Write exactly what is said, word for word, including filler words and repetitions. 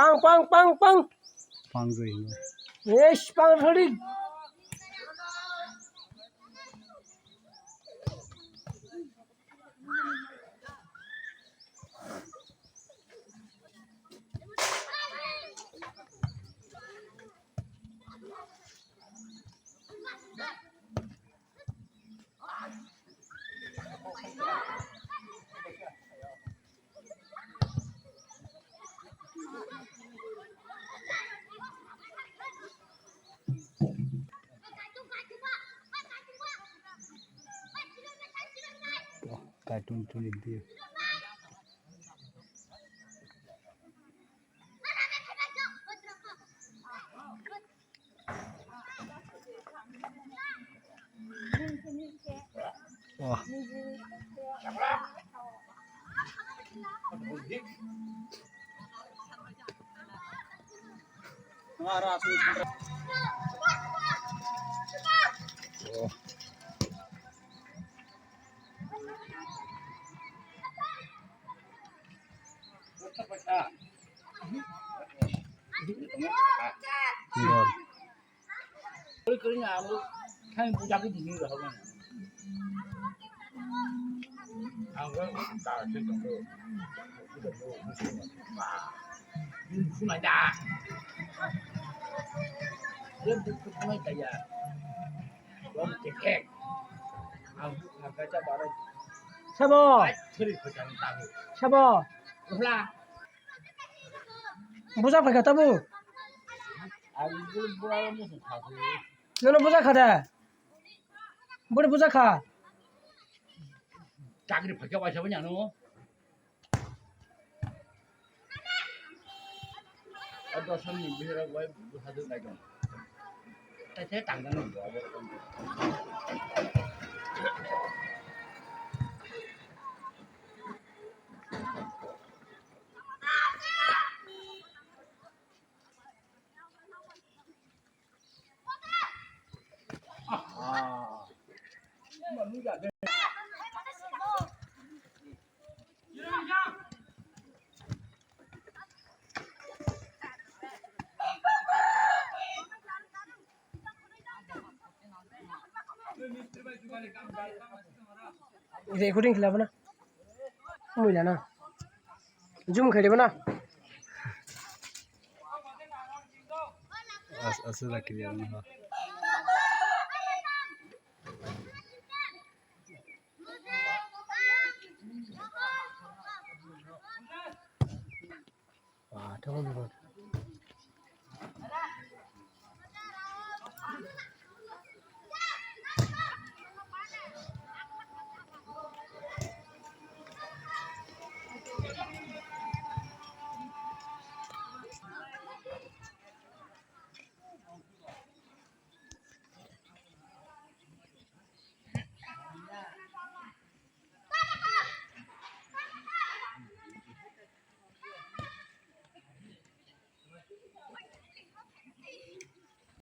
Pang, pang, pang, pang. Pang jai hino. Yes, pang thodi. Cartoon tulik diye. Wah. Sabo. Sabo. Buja phaikha tabuk. Nono buja kha de. Bori buja kha. Chakri phaikha waisa bani ano. O dos minute bihira bai buha de lai dong. Tai te tang dong bo abo. Recording khilabo na. Mui lana. Zoom khaidi bana. As asal lagi dia ni ha. Ah, thank you.